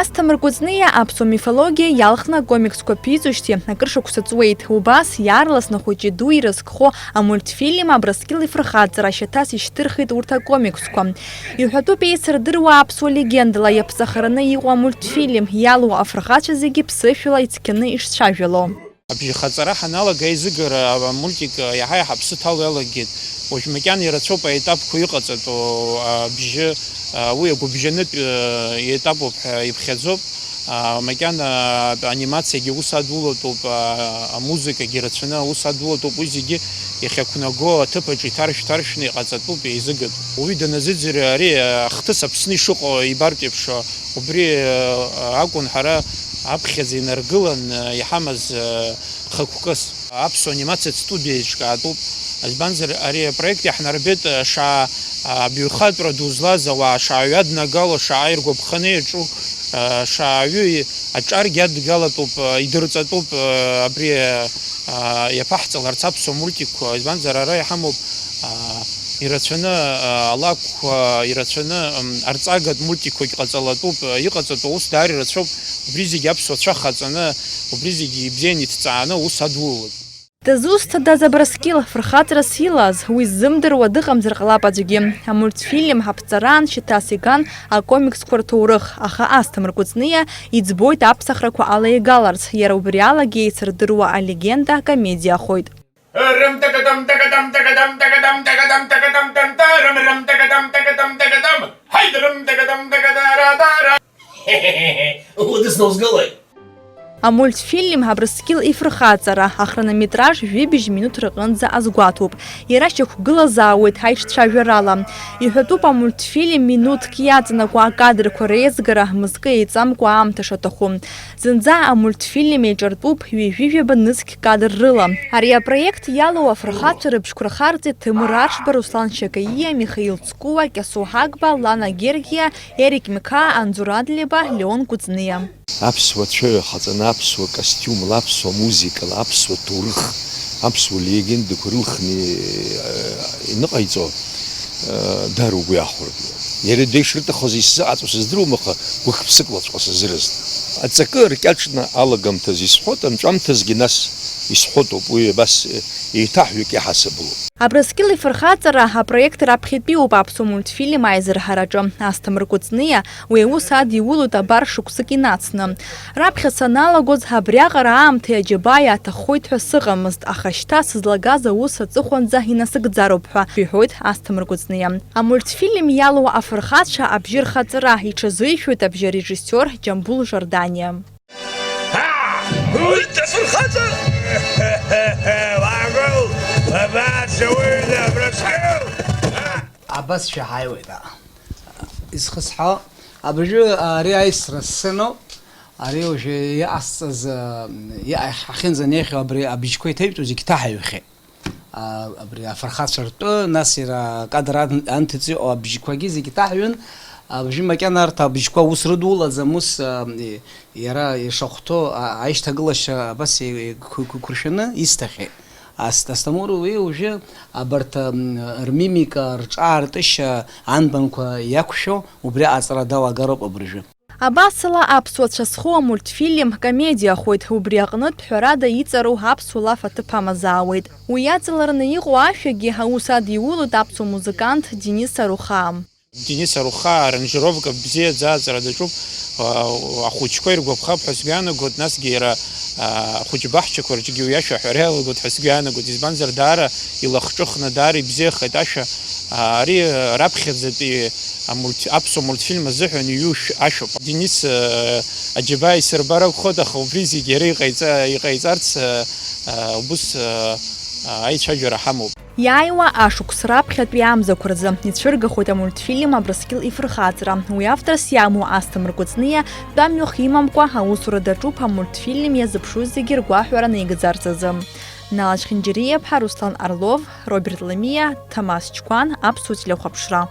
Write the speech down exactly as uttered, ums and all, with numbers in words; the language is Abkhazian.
Асҭамыр Кәыҵниа аԥсуа мифологиа иалхны акомиксқәа ԥиҵәышьҭи акыр шықәса ҵуеит. Убас, иаарласны хәыҷи-дуи ирызкхо амультфильм Абрыскьыл ифырхаҵара ашьаҭас ишьҭырхит урҭ акомиксқәа. Иҳәатәуп еицырдыруа аԥсуа легендала иаԥҵахараны иҟоу амультфильм, иалоу афырхацәа зегьы ԥсышәала ицқьаны ишцәажәало. Абжьахаҵара ҳаналага аизыгара амультик иаҳа-иаҳа аԥсы ҭало иалагеит. Уажә макьана ирацәоуп аетапқәа иҟаҵатәу абжьы, уи агәыбжьанытә етапуп ҳәа иԥхьаӡоуп. Макьана анимациагьы ус адулатәуп, амузыкагьы рацәаны ус адулатәуп, уи зегьы иахьақәнаго аҭыԥаҿ иҭаршә-ҭаршәны иҟаҵатәуп, еизыгатәуп. Уаҩы даназыӡырҩ ари ахҭыс Аԥсны ишыҟоу ибартә еиԥш, убри акәын ҳара аԥхьаӡа инаргылан иҳамаз хықәкыс. Аԥсуа анимациатә студиа еиҿкаатәуп. Избанзар, ари апроект иаҳнарбеит, шаа абаҩхатәра ду злаз ауаа шааҩаднагало, шаа иргәаԥханы иаҿу, шааҩы аҿаргьы адгалатәуп, идырҵатәуп, абри иаԥаҳҵаларц аԥсуа мультикқәа. Избанзар, ара иҳамоуп ирацәаны алакәқәа, ирацәаны арҵагатә мультикқәагь ҟаҵалатәуп, иҟаҵатәу аус даара ирацәоуп, убри зегьы аԥсуа цәа хаҵаны, убри зегьы ибзианы иҭҵааны аус адулалатәуп. Дызусҭадаз Абрыскьыл, фырхаҵарас илаз, уи ззымдыруа дыҟамзар ҟалап аӡәгьы. Амультфильм ҳаԥҵараан шьаҭас иган акомиксқәа рҭоурых, аха Асҭамыр Кәыҵниа иӡбоит аԥсахрақәа алеигаларц, иара убри алагьы еицырдыруа алегенда комедиахоит. Амультфильм Абрыскьыл ифырхаҵара ахронометраж жәибжь минуҭ рҟынӡа азгәаҭоуп. Иара шьақәгылазаауеит ҳаиҿцәажәарала. Иҳәатәуп, амультфильм минуҭк иаҵанакуа акадрқәа реизгара мызкы еиҵамкәа аамҭа шаҭаху. Зынӡа амультфильм еиҿартәуп ҩажәи жәаба нызқь кадр рыла. Ари апроект иалоу афырхацәа рыбжьқәа рхарҵеит Ҭемыр Аршба, Руслан Шьакаиа, Михаил Цкуа, Кьасоу Ҳагба, Лана Гергиа, Ерик Миқаа, Анзор Адлеиба, Леон Кәыҵниа. Аԥсуа цәаҩа хаҵаны, аԥсуа костиумла, аԥсуа музыкала, аԥсуа ҭоурых, аԥсуа легендақәа рылхны, э, иныҟаиҵо, э, даара угәы иахәартә. Иара дышрыҭахыз исзыҟаҵо сыздыруам, аха гәык-ԥсык лаҵәҟьа сазыразт. Аҵакы ркьаҿны алагамҭазы исҳәот, анҵәамҭазгьы нас исҳәотоуп, уи абас, э, еиҭаҳҩык иаҳасабалоуп. Абрыскьыл ифырхаҵара апроект раԥхьатәиуп аԥсуа мультфильм аизырҳараҿы. Асҭамыр Кәыҵниа уи аус адиулоит абар шықәсык инацны. Раԥхьа саналагоз, абриаҟара аамҭеи аџьабааи аҭаххоит ҳәа сыҟамызт, аха шьҭа сызлагаз аус аҵыхәанӡа инасыгӡароуп ҳәа иҳәоит Асҭамыр Кәыҵниа. Амультфильм иалоу афырхацәа абжьы рхаҵара иҽазыҩшәоит абжьарежиссиор Џьамбул Жорданиа. Уи дазурхаҵа! Уаагыл! Абаца уҩны Абрыскьыл! Абасшәа ҳаиуеит, аа. Изхысҳәаау, абыржәы ари аисра сыноуп. Ари уажәы иҟасҵаз, иҟа-, ҳахьынӡанеихьоу абри абжьқәа иҭаҩтәу зегь ҭаҳаҩхьеит. А, абри афырхацәа ртәы, нас иара акадр ан-, анҭыҵ иҟоу абжьқәагьы зегьы ҭаҳҩын. Абжьы макьана арҭ абжьқәа ус рыдулаӡам, ус, а, и-, иара ишахәҭоу, а, аишьҭагылашьа абас и-, и-, қәы-, қәы-, қәыршәаны исҭахьеит. Ас-, Асҭамыр уи уажәы абарҭ, ам, рмимика, рҿаартышьа анбанқәа иақәшәо, убри аҵара далагароуп абыржәы. Абасала, аԥсуа цәа зхоу амультфильм комедиахоит, убри аҟнытә, ҳәарада, иҵару аԥсуа лаф аҭыԥ амазаауеит. Уи иаҵалараны иҟоу ашәагьы аус адиулоит аԥсуа музыкант Денис Арухаа. Денис Арухаа аранжировка бзиаӡа аҵара даҿуп, а, ахәыҷқәа иргәаԥхап ҳәа сгәы иаанагоит, насгьы иара, а, ахәыҷ баҳчақәа рҿгьы уи ашәа аҳәара иалагоит ҳәа сгәы иаанагоит, избанзар, даара илахҿыхны, даара ибзиахеит ашәа, а, ари, а, раԥхьаӡатәи амульти-, аԥсуа мультфильм азыҳәан иҩу шә-, ашәоуп. Денис, э, Аџьабаа исырбар акәхоит, аха убри зегь иара иҟаиҵа-, иҟаиҵарц, э, э, убыс, э, э, аицәажәара ҳамоуп. Иааиуа ашықәс раԥхьатәи амзақәа рзы ицәыргахоит амультфильм Абрыскьыл ифырхаҵара. Уи авторс иамоу Асҭамыр Кәыҵниа тәамҩахә имамкәа аусура даҿуп амультфильм иазыԥшу зегьы ргәаҳәара наигӡарц азы. Нала Чхинџьариаԥҳа, Руслан Орлов, Роберт Ламиа, Ҭамаз Чқәан, Аԥсуа телехәаԥшра.